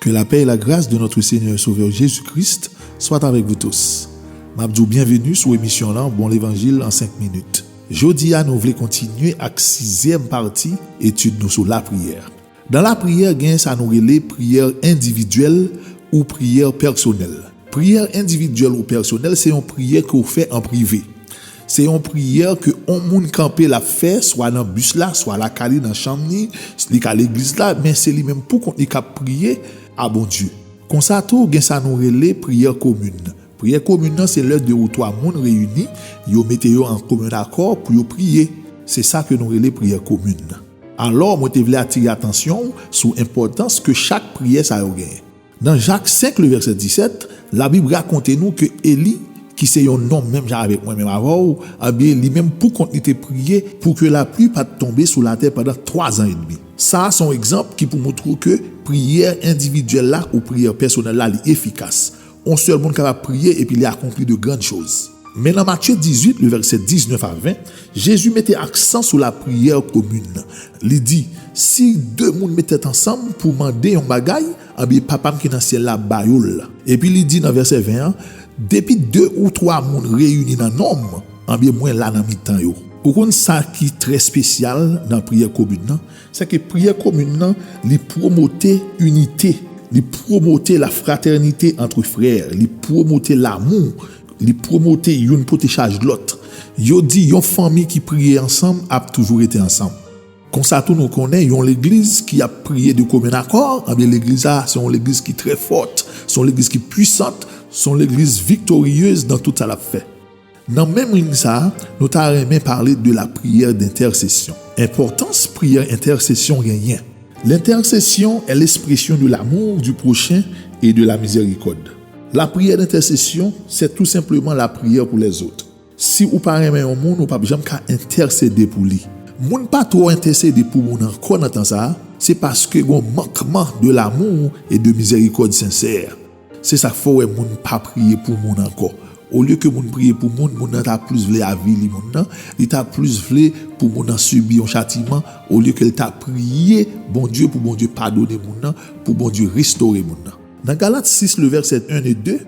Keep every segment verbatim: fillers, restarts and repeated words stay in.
Que la paix et la grâce de notre Seigneur et Sauveur Jésus-Christ soient avec vous tous. M ap di w byenveni sou emisyon lan, Bon Levanjil an senk minit. Jodi a, nou vle kontinye ak sizyèm pati etid nou sou lapriyè. Nan lapriyè, gen sa nou rele priyè endividyèl ou priyè pèsonèl. Priyè endividyèl ou pèsonèl, se yon priyè ke w fè an prive. Se yon priyè ke yon moun kanpe l ap fè, swa nan bis la, swa lakay li, nan chanm li, li ka legliz la, men se li menm poukont li k ap priye a Bondye. Konsa tou, gen sa nou rele priyè komin. Priyè komin nan, se lè de ou twa moun reyini, yo mete yo an komin akò pou yo priye. Se sa ke nou rele priyè komin. Alò, mwen te vle atire atansyon w sou enpòtans ke chak priyè sa yo genyen. Nan Jak senk, le vèsè disèt, Labib rakonte nou ke Eli, ki se yon nonm menm jan avèk mwen, menm avè w, ebyen, li menm poukont li te priye pou ke lapli pa t tonbe sou latè pandan twa zan edmi. Sa a se yon egzanp ki pou montre w ke priyè endividyèl la ou priyè pèsonèl la, li efikas. Yon sèl moun kapab priye epi li akonpli de grann choz. Men nan Matye dizuit, le vèsè diznèf a ven, Jezi mete aksan sou lapriyè komin. Li di, "Si de moun met tèt ansanm pou mande yon bagay, anbyen Papa m ki nan syèl la ap ba yo l." Epi li di nan vèsè ven an, "Depi de ou twa moun reyini nan non m, anbyen mwen la nan mitan yo." Ou konn sa ki trè espesyal nan priyè komin nan? Se ke priyè komin nan, li pwomote inite, li pwomote la fraternité entre frères, li pwomote lanmou, li pwomote youn pote chaj lòt. Yo di yon fanmi ki priye ansanm ap toujou rete ansanm. Konsa tou nou konnen yon legliz ki ap priye de komin akò, anbyen legliz la se yon legliz ki trè fòt, se yon legliz ki pwisant, se yon legliz viktoriyez nan tout sa l ap fè. Nan menm liy sa a, nou ta renmen pale de la prière d'intercession. Enpòtans priyè entèsesyon genyen. L'intercession est l'expression de l'amour du prochain et de la miséricorde. La prière d'intercession, c'est tout simplement la prière pour les autres. Si ou pa renmen yon moun, ou p ap janm ka entèsede pou li. Moun pa twò entèsede pou moun ankò nan tan sa a, se paske gon mankman de l'amour et de miséricorde sincère. Se sa k fè w wè moun pa priye pou moun ankò. Olye ke moun priye pou moun, moun nan ta plis vle avili moun nan, li ta plis vle pou moun nan sibi yon chatiman, olye ke l ta priye Bondye pou Bondye padone moun nan, pou Bondye restore moun nan. Nan Galat sis, le vèsè en e de,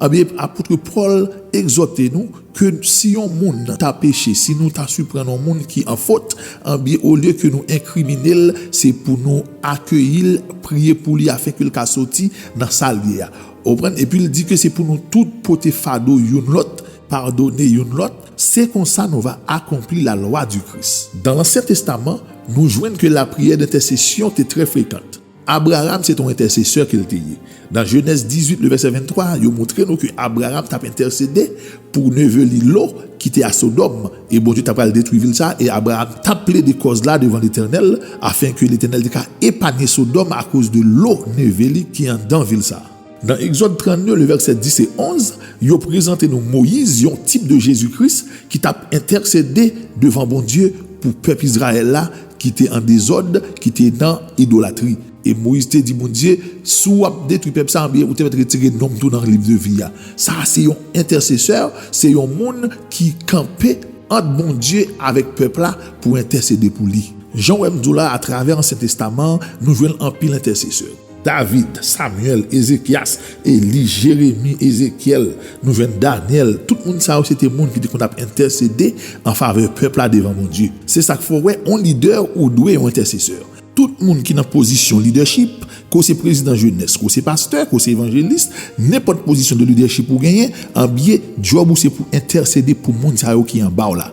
anbyen, apot Pòl egzòte nou ke si yon moun ta peche, si nou ta siprann yon moun ki an fot, anbyen, olye ke nou enkrimine l, se pou nou akeyi l, priye pou li afenke l ka soti nan sa l ye a. Ou konprann? Epi l di ke se pou nou tout pote fado youn lòt, padone youn lòt. Se konsa nou va akonpli la loi du Christ. Dans l'Ancien Testament, nou jwenn ke lapriyè dentèsesyon te trè frekant. Abraram se te yon entèsesè ke l te ye. Nan Jenèz dizuit, le vèsè venntwa, yo montre nou ke Abraram t ap entèsede pou neve li Lo, ki te a Sodòm, e Bondye t ap pral detwi vil sa a, e Abraram t ap plede kòz la devan Letènèl, afenke Letènèl te ka epanye Sodòm akoz de Lo, neve li, ki anndan vil sa a. Nan Egzòd trannde, le vèsè dis e onz, yo prezante nou Moyiz, yon tip de Jezi Kris, ki t ap entèsede devan Bondye pou pèp Izrayèl la, ki te an dezòd, ki te nan idolatri. E Moyiz te di Bondye, "Si w ap detwi pèp sa, anbyen, ou te mèt retire non m tou nan liv de vi a." Sa a se yon entèsesè, se yon moun ki kanpe ant Bondye avèk pèp la pou entèsede pou li. Jan w wè m di w la, atravè Ansyen Testaman an, nou jwenn anpil entèsesè. David, Samyèl, Ezekyas, Eli, Jeremi, Ezekyèl, nou jwenn Danyèl, tout moun sa yo se te moun ki te konn ap entèsede an favè pèp la devan Bondye. Se sa k fè w wè, yon lidè ou dwe yon entèsesè. Tout moun ki nan pozisyon lidèchip, ke w se prezidan jenès, ke w se pastè, ke w se evanjelis, nenpòt pozisyon de lidèchip ou genyen, anbyen, djòb ou se pou entèsede pou moun sa yo ki anba w la.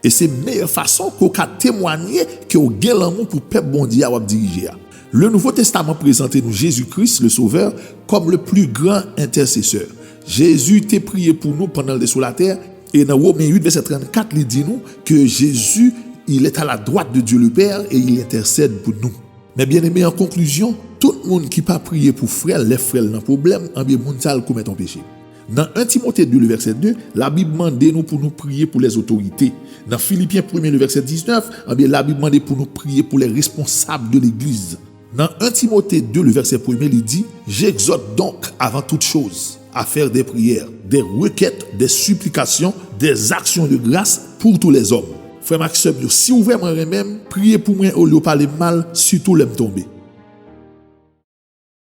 E se meyè fason ke w ka temwanye ke w gen lanmou pou pèp Bondye a w ap dirije a. Le Nouveau Testament prezante nou Jezi Kris, le Sauveur, kòm le plus grand intercesseur. Jezi te priye pou nou pandan l te sou latè, e nan Women uit, vèsè trannkat, li di nou ke Jésus, il est à la droite de Dieu le Père et il intercède pour nous. Men byeneme, an konklizyon, tout moun ki pa priye pou frè l lè frè l nan pwoblèm, anbyen, moun sa a l komèt yon peche. Nan en Timote de, le vèsè de, Labib mande nou pou nou priye pou lèzotorite. Nan Filipyen premye, le vèsè diznèf, anbyen, Labib mande pou nou priye pou lè responsab de legliz. Nan en Timote de, le vèsè premye, li di, J'exhorte donc avant toute chose à faire des prières, des requêtes, des supplications, des actions de grâce pour tous les hommes. Frè m ak sè m yo, si w vrèman renmen m, priye pou mwen olye w pale m mal, sitou lè m tonbe.